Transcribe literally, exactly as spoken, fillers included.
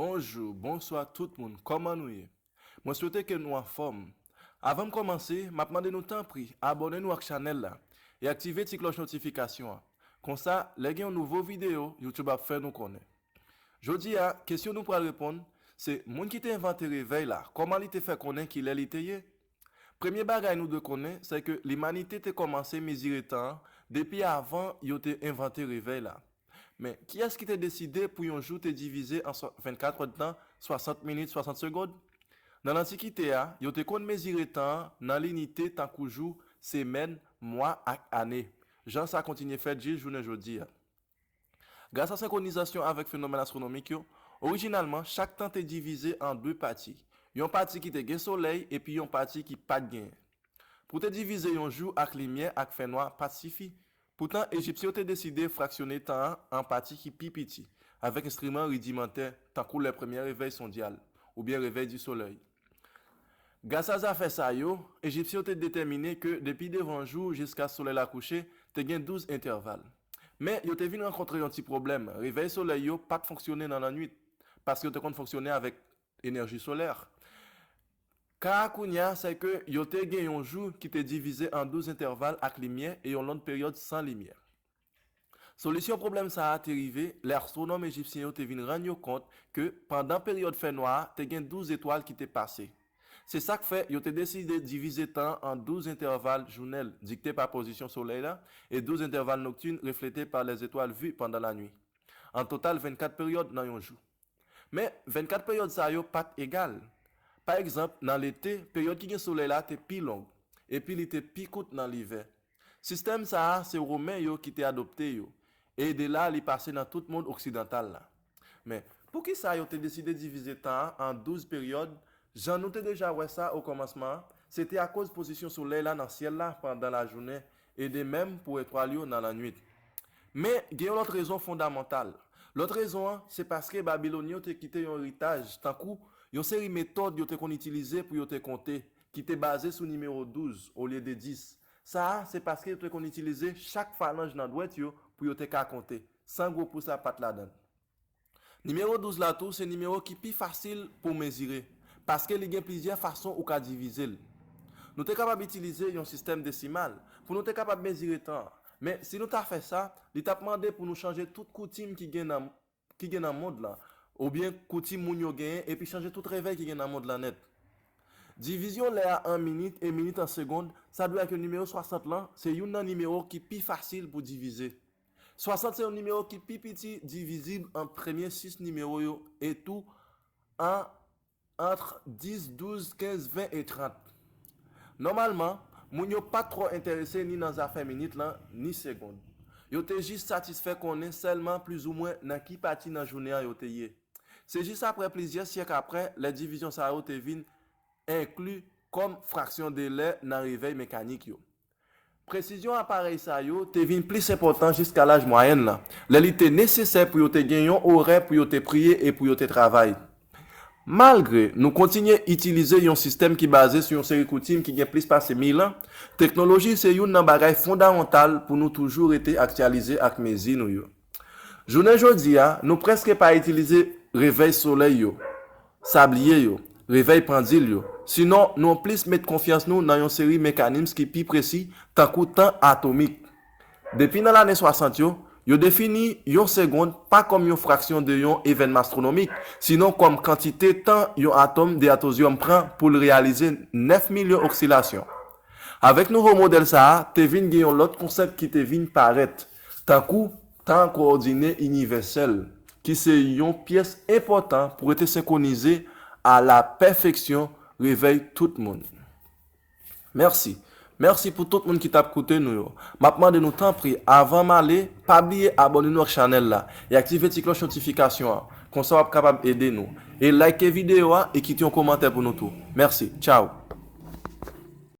Bonjou, bonswa tout moun, kòman nou ye? Mwen swete ke nou anfòm. Avan m kòmanse, m ap mande nou tanpri abòne nou ak chanèl la e aktive ti klòch notifikasyon an. Konsa, lè gen yon nouvo videyo, YouTube ap fè nou konnen. Jodi a, kesyon nou pral reponn, se moun ki te envante revèy la, kòman li te fè konnen kilè li te ye? Premye bagay nou dwe konnen, se ke limanite te kòmanse mezire tan an depi avan yo te envante revèy la. Men, kiyès ki te deside pou yon jou te divize an swa- vennkat èdtan, swasant minit, swasant segonn? Nan Lantikite a, yo te konn mezire tan an nan linite tankou jou, semèn, mwa ak ane. Jan sa kontinye fèt jis jounen jodi a. Gras a senkronizasyon avèk fenomèn astwonomik yo, orijinalman, chak tan te divize an de pati. Yon pati ki te gen Solèy epi yon pati ki pa t genyen. Pou te divize yon jou ak limyè ak fènwa pa t sifi. Poutan, Ejipsyen yo te deside fraksyone tan an an pati ki pi piti, avèk enstriman ridimantè, tankou lè premyè revèy sondyal, oubyen revèy di solèy. Gras a zafè sa yo, Ejipsyen yo te detèmine ke depi devan jou jiska solèy la kouche, te gen douz entèval. Men, yo te vin rankontre yon ti pwoblèm. Revèy solèy yo pa t fonksyone nan lannwit, paske yo te konn fonksyone avèk enèji solè. Ka a kounye a, se ke yo te gen yon jou ki te divize an douz entèval ak limyè e yon lòt peryòd san limyè. Solisyon pwoblèm sa a te rive lè astwonòm ejipsyen yo te vin rann yo kont ke pandan peryòd fènwa a, te gen douz etwal ki te pase. Se sa k fè yo te deside divize tan an an douz entèval jounèl, dikte pa pozisyon solèy la, e douz entèval noktin reflete pa lèzetwal vi pandan lanwit. An total, vennkat peryòd nan yon jou. Men, vennkat peryòd sa yo pa t egal. Pa egzanp, nan lete, peryòd ki gen solèy la te pi long, epi li te pi kout nan livè. Sistèm sa a, se Women yo ki te adopte yo, e de la, li pase nan tout mond oksidantal la. Men, poukisa yo te deside divize tan an an douz peryòd? Jan nou te deja wè sa okòmansman an, se te akoz pozisyon solèy la nan syèl la pandan lajounen, e de menm pou etwal yo nan lannwit. Men, gen yon lòt rezon fondamantal. Lòt rezon an, se paske Babilonyen yo te kite yon eritaj, tankou yon seri metòd yo te konn itilize pou yo te konte, ki te baze sou nimewo douz olye de dis. Sa a, se paske yo te konn itilize chak falanj nan dwèt yo pou yo te ka konte, san gwo pous la pa t ladan l. Nimewo douz la tou, se nimewo ki pi fasil pou mezire, paske li gen plizyè fason ou ka divize l. Nou te kapab itilize yon sistèm desimal pou nou te kapab mezire tan an. Men, si nou ta fè sa, li t ap mande pou nou chanje tout koutim ki gen nan, ki gen nan mond lan, oubyen koutim moun yo genyen, epi chanje tout revèy ki gen nan mond lan nèt. Divizyon lè a an minit e minit an segonn, sa dwe ak yo nimewo swasant lan, se youn nan nimewo ki pi fasil pou divize. Swasant se yon nimewo ki pi piti divizib an premye sis nimewo yo, e tou an ant dis, douz, kenz, ven e trant. Nòmalman, moun yo pa t twò enterese ni nan zafè minit lan, ni segonn. Yo te jis satisfè konnen sèlman plizoumwen nan ki pati nan jounen an yo te ye. Se jis apre plizyè syèk apre, lè divizyon sa yo te vin enkli kòm fraksyon de lè nan revèy mekanik yo. Presizyon aparèy sa yo te vin plis enpòtan jiska laj mwayèn lan, lè li te nesesè pou yo te gen yon orè pou yo te priye e pou yo te travay. Malgre nou kontinye itilize yon sistèm ki baze sou yon seri koutim ki gen plis pase mil an, teknoloji se youn nan bagay fondamantal pou nou toujou rete aktyalize ak mezi nou yo. Jounen jodi a, nou prèske pa itilize revèy solèy yo, sabliye yo, revèy pandil yo. Sinon, nou plis met konfyans nou nan yon seri mekanism ki pi presi, tankou tan atomik. Depi nan lane swasant yo, yo defini yon segonn pa kòm yon fraksyon de yon evènman astwonomik, sinon kòm kantite tan yon atòm de atozyòm pran pou l reyalize nèf milyon oksilasyon. Avèk nouvo modèl sa a, te vin gen yon lòt konsèp ki te vin parèt, tankou tan kowòdine inivèsèl, ki se yon pyès enpòtan pou rete senkwonize a la pèfeksyon revèy tout moun. Mèsi. Mèsi pou tout moun ki t ap koute nou yo. M ap mande nou tanpri, avan m ale, pa bliye abòne nou ak chanèl la e aktive ti klòch notifikasyon an. Konsa w ap kapab ede nou. E like videyo a e kite yon kòmantè pou nou tou. Mèsi. Tchaw.